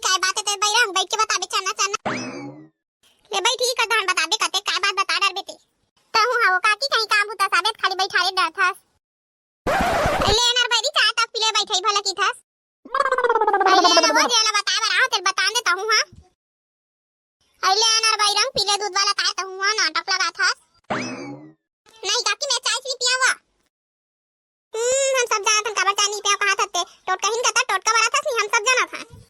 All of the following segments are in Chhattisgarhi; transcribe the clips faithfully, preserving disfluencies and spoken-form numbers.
काय बात हे ते बइरंग, बइठ के बताबे चन्ना चन्ना। ले बइठ, ठीक हे, तहन बताबे कते काय बात बता डरबे ते। तहूँ हा वो काकी कहीं काम बुता साबे त खाली बइठारे डरथस। ले अनर बइरी, चाय तक पीले बइठई भला किथस। अइले ना वो जेला बताए बर आहो, तेल बतान दे तहूँ हा। अइले अनर बइरंग पीले दूध वाला काय तहूँ हा नाटक लगाथस। नहीं काकी, मैं चाय नहीं पियावा। हम्म, हम सब जानत हन काबर चाय नहीं पिया कहा थते। टोटकहिन का त टोटका मारा थस नहीं, हम सब जानत हन।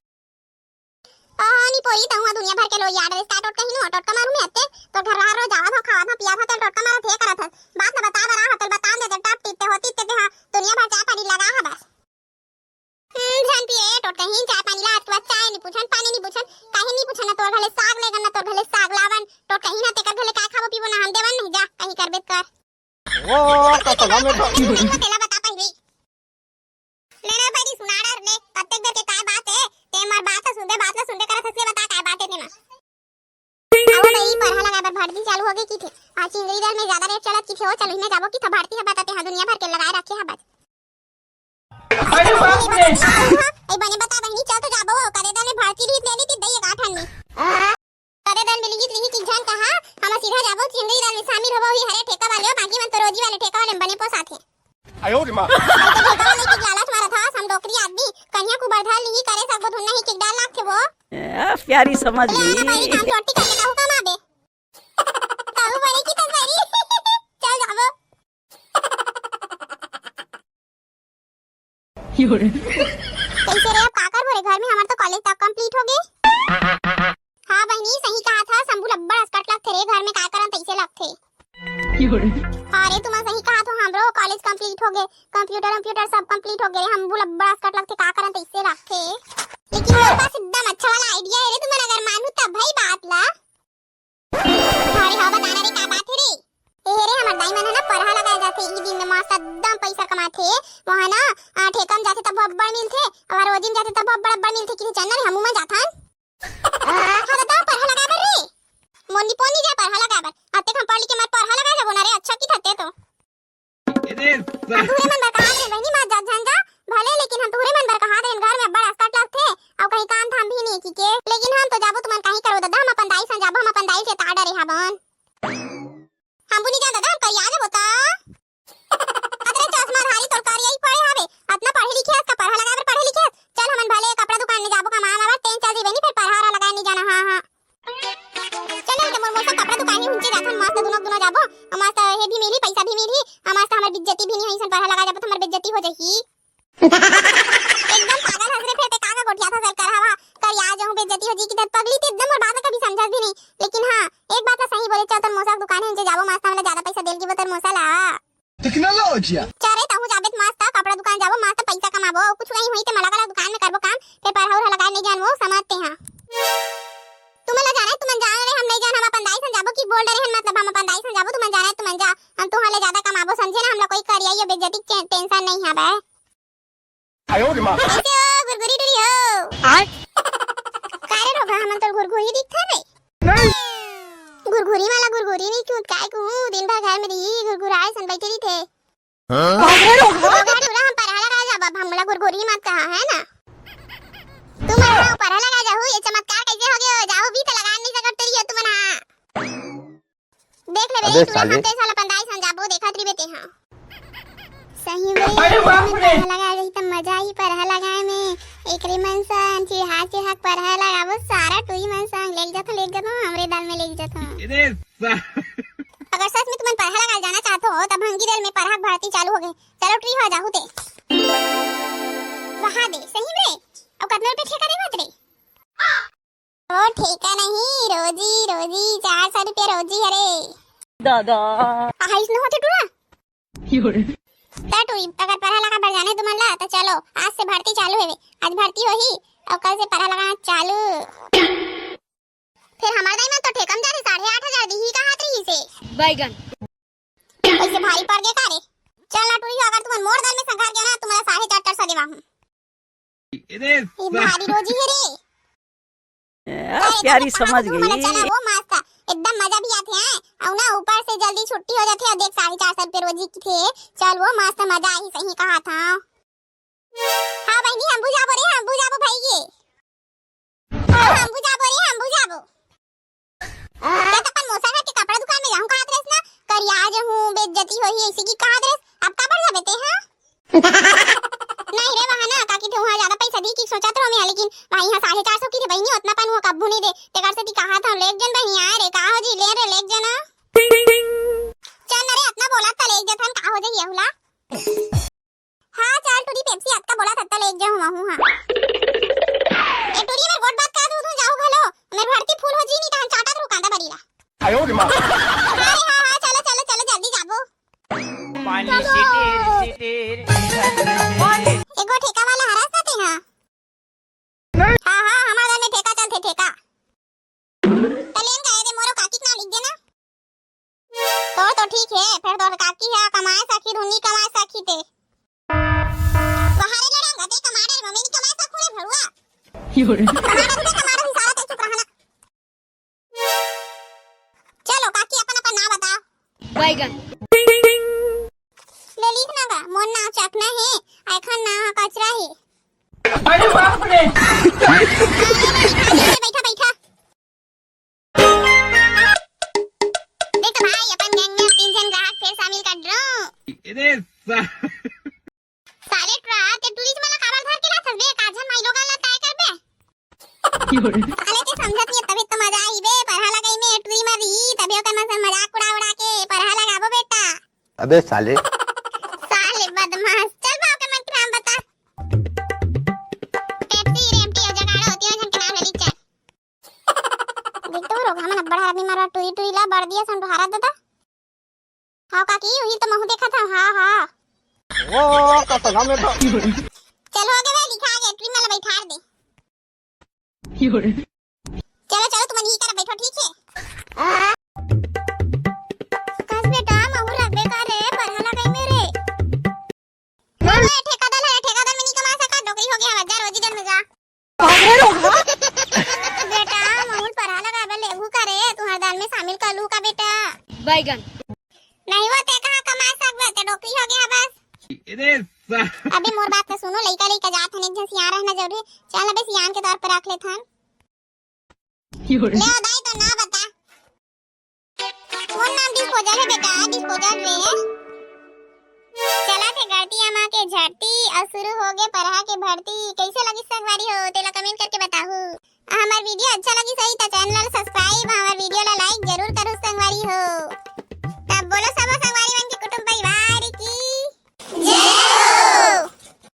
ओहो, नी पोरी, तहूँ दुनिया भर के लोग याद रहिस, का टोटका ही नो, टोटका मारू में हत्ते, तो घर रहा रो जावत हो, खावत हो, पियात हो, तेल टोटका मारत हे करत हस। बात न बता बरा हो, तेल बतान दे, तेल टाप टिप ते होती ते, ते हाँ, दुनिया भर चाय पानी लगा है बस। हम्म, झन पिए, टोटका ही चाय पानी ला, आज के बाद चाय नी पूछन, पानी नी पूछन, काहे नी पूछन, ना तोर घले साग लेगन, ना तोर घले साग लावन, टोटका ही ना तेकर घले काय खाबो पीबो ना हम देवन नहीं, जा, कहीं करबे त कर। वो तो सगा में तो तेला बता पहिले। ले ना बइरी सुना डर ले, कतेक देर के काय बात हे? ते मोर बात ला सुनबे, बात ला सुनबे करत हस, ले बता काय बात हे तेमा। अहो बइरी, परहा लगाए बर भर्ती चालू होगे किथे। आज चिंगरी दाल में ज्यादा रेट चलत किथे, ओ चलो ही में जाबो किथे भर्ती ह बता ते, हाँ दुनिया भर के लगाए रखे ह बस। अरे बाप रे। ए बने बता बहिनी, चल तो जाबो, करे दाल में भर्ती रहित ले ली ती दई एक आठन में। करे दल मिलही तिलही की झन कहा, हम सीधा जाबो चिंगरी दल में शामिल होबो ही हरे ठेका वाले हो, बाकी मन तो रोजी वाले ठेका वाले में बने पोसाथे। आयो रे माँ। ठेका वाले की लालच मारत हस, हम डोकरी आदमी, कन्या कुबरधर नहीं करे सकबो धुन नहीं की डर लागथे वो। ए, प्यारी समझ ले गई। आना भाई काम छोटी करके कहू कमाबे। कहू बड़े की तैयारी। चल जाबो। कैसे रे, अब का करबो रे, घर में हमर तो कॉलेज तक कंप्लीट होगे। हाँ बहिनी, सही कहा था, शंभू ल अब्बड़ असकट लगथे रे, घर में काय करन तैसे लगथे। अरे तुमन सही कहा था, हमरो कॉलेज कंप्लीट होगे, कंप्यूटर कंप्यूटर सब कंप्लीट होगे, शंभू ल अब्बड़ असकट लगथे, का करन तैसे लगथे। लेकिन मोर पास एकदम अच्छा वाला आइडिया है रे, तुमन अगर मानू तब भाई बात ला। अरे हाँ, बता ना रे, का बात हे रे? ए रे, हमर दाई मन ह ना परहा लगाए जाथे, ई दिन में मस्त एकदम पइसा कमाथे। वहाँ ना, आ, ठेका में जाथे तब अब्बड़ मिलथे, अउ रोजी में जाथे तब अब्बड़ अब्बड़ मिलथे, किथे चल ना रे, हमू मन जाथन। हाँ, तो परहा लगाए बर रे। मोर नी पोनी जा परहा लगाए बर। अतेक हम पढ़ लिख के मैं परहा लगाए जाबो ना रे, अच्छा की थते तो। ए दे सा- हम तुहरे मन बर कहा दे बहिनी, मत जा झन जा, भले लेकिन हम तुहरे मन बर कहा दे, घर में बड़ा असकट लगथे, अउ कहीं काम धाम भी नहीं की के, लेकिन हम तो जाबो, तुमन कहीं करो दादा, हम अपन दाई सन जाबो, हम अपन दाई से ताड़ डरे हावन। हम बुनी जा दादा, हम करिया जाबो ता। अतरे चश्मा धारी तोर करिया ही पड़े हावे, अतना पढ़े लिखे हस का परहा लगाए बर पढ़े लिखे हस, चल हमन भले कपड़ा दुकान में जाबो, कमाए बर तेन चल जइबे नी, फिर परहा लगाए नहीं जाना, हाँ, हाँ। चलो, तो मोर मौसा कपड़ा दुकान ही हुंचे जाथन, मस्त दुनो दुनो जाबो, अउ मस्त हे भी मिली, पैसा भी मिली, अउ मस्त हमर बेइज्जती भी नहीं होई, सन परहा लगा जाबो तो हमर बेइज्जती हो जाही। एकदम पागल हस रे, फेर ते का का गोठिया था सरकार हवा, करिया जाहूं बेइज्जती हो जी की दत पगली, ते एकदम मोर बात कभी समझत भी नहीं। लेकिन हाँ, एक बात ला सही बोले, चल तोर मौसा के दुकान है, हुंचे जाबो, मस्त हमला ज्यादा पैसा देल की वो तोर मौसा ला। टेक्नोलॉजिया। चरे तहूँ जाबे त मस्त कपड़ा दुकान जाबो, मस्त पइसा कमाबो, अउ कुछ नहीं होई ते मलक वाला दुकान में करबो काम, ते परहा उरहा लगाए नहीं जानबो, समझते हैं। तुमन ला जाना है, तुमन जान रहे, हम नहीं जान, हम अपन दाई सन जाबो कि बोल डरे हन, मतलब हम अपन दाई सन जाबो, तुमन जाना है, तुमन जा, हम तुमन ले ज्यादा कमाबो, समझे ना, हमला कोई करिया या बेइज्जती के टेंशन नहीं है बे। आयो रे माँ। कैसे हो गुरगुरी टुरी हो? आय? का रे रोगहा, हमन तो गुरगुरी दिखथे बे। नहीं। गुरगुरी वाला गुरगुरी नहीं क्यों, काय कहूँ, दिन भर घर में रही, गुरगुराए सन बैठे रही थे। हाँ? रोगहा टुरा, हम परहा लगा जाबो, अब हमला गुरगुरी मत कहा, है ना? तुमन हा परहा लगा जाहू, ये चमत्कार कैसे हो गयो? जाहू भी तो लगा नहीं सकत रही हो तुमन हा। देख ले अबे बेटी, टूरा साले। हम ते साला पंदाई सन जाबो, देखत रहिबे ते हाँ। सही में अरे बाप रे। परहा लगा रही त मजा ही परहा लगाए में। एकरे मन सन चिहा चिहा परहा लगाबो, सारा टुई मन संग लेग जथो, लेग जथो, हमरे दल में लेग जथो। अरे सा- अगर सच में तुमन परहा लगा जाना चाहत हो, तब भंगी दल में परहा भर्ती चालू हो गए। चलो ट्री हो जाहू ते। वहा दे, सही में। अब कितना रुपये ठेका देवत रे? ओ ठेका नहीं, रोजी, रोजी, चार सौ रुपया रोजी हरे। दादा। आइस न होथे टूरा। ता टूरी, अगर परहा लगा बर जाने तुमन ला, तो चलो, आज से भर्ती चालू हेवे। आज भर्ती होही, अउ कल से परहा लगाना चालू। फिर हमार दाई मन तो ठेका में जाने साढ़े आठ हजार दिही कहात रही से। बैगन। वैसे भारी पड़ गए का रे? चल ना टूरी हो, अगर तुमन मोर दल में संघार गया ना, तुम्हारा साढ़े चार चार सौ देवा हूँ। अरे ये सा- भारी रोजी है रे। ए, अरे प्यारी तुमने समझ पकड़ तुमने गई। चला वो मस्त, एकदम मजा भी आते हैं। और ना ऊपर से जल्दी छुट्टी हो जाती है। देख साढ़े चार सौ रुपये रोजी की थे। चल वो मस्त मजा आई, सही कहा था। हाँ बहनी, हम बुझाबो रे, हम बुझाबो भाई ये। इसी की कहा दे, अब का बढ़ जाबे ते, हाँ? नहीं रे, वहाँ ना काकी, ते वहाँ ज्यादा पैसा दी की सोचत रहो मैं, लेकिन भाई यहाँ साढ़े चार सौ की रे बहिनी, उतना पन वो कब्बू नहीं दे, ते कर से ती कहा था, लेक जन बहिनी आए रे, का हो जी, ले रे, लेक जन। चल ना रे, इतना बोला था, लेक जथन, का हो जाही अहुला। हाँ, चल टूरी पेप्सी, अतका बोला था, लेक जाहूँ, वहूँ, हाँ। ए टूरी, मैं गोट बात कह दूँ, तू जाहू घलो, मैं भरती फूल हो जी, नहीं तहन चाटा करू कांदा बरीला। आयो रे माँ। हाँ रे, हाँ, हाँ, चलो, चलो, चलो, जल्दी जाबो। पानी सिटिर सिटिर। एगो ठेका वाला हरस ना ते, हाँ। हाँ, हाँ, हमार घर में ठेका चलथे, ठेका। त लेन का एदे मोरो काकी के नाम लिख देना। तोर तो ठीक हे, फेर तोर काकी ह कमाए सखी, धुन नी कमाए सखी ते। वहारे लड़ांगा ते कमाडर, मम्मी नी कमाए सकू रे भरुआ। यो रे। कमाडर ते कमाडर ही सारा ते चुप रहना। चलो काकी, अपन अपन नाम बताओ। बैगन। ले लिख ना गा, मोर नाम चकना हे, एखर नाम कचरा हे। अरे बाप रे। बैठा, बैठा। देख तो भाई, अपन गैंग में तीन झन ग्राहक फेर शामिल कर रहा हूँ। अरे सा- साले ट्रा, ते टूरिस्ट वाला काबर धर के लाथस बे? का झन माई लोगन ला ताय करबे? साले ते समझत नहीं, तभी तो मजा आई बे, परहा लगाई में टूरी मरी, तभी ओकर मन से मजाक उड़ा उड़ा के परहा लगाबो बेटा। अबे साले। साले बदमाश, चल बा ओकर मन के नाम बता। पेप्सी, रेमटी और जगाड़ो, तीनों झन के नाम ले ली, चल। देख तो रोगहा मन अब्बड़ हरा बीमार बा, टूरी टूरी ला बड़ दिया सन डोहारा दादा। हाँ काकी, वही तो महू देखा था, हाँ, हाँ। वो का तो नाम है तो। चल हो गए भाई, लिखा गया, ट्री वाला बैठार दे। चलो, चलो, तुम नहीं कर बैठो, ठीक है? कस बेटा, महू रखबे का रे, परहा लगाई मेरे। अरे ठेकादार है, ठेकादार में नहीं कमा सका, नौकरी हो गया, जा रोजी दन में जा। बेटा, महूल परहा लगाबे लेबू का रे, तुहर दाल में शामिल कर लू का बेटा? बैगन। नहीं वो ते कहाँ कमा सकबे, ते नौकरी हो गया बस। अरे सा- अबे मोर बात तो सुनो, लइका लइका जात हन, एक झन सियान रहना जरूरी। चल अबे सियान के तौर पर रख लेथन। ले ओ दाई तो ना बता। मोर नाम डिस्पोजल है बेटा, डिस्पोजल रे। चला थे गलती अमा के झड़ती और शुरू हो गए परहा के भर्ती। कैसे लगी संगवारी हो, तेला कमेंट करके बताहू। आ हमार वीडियो अच्छा लगी सही तो चैनल सब्सक्राइब, हमार वीडियो ला लाइक जरूर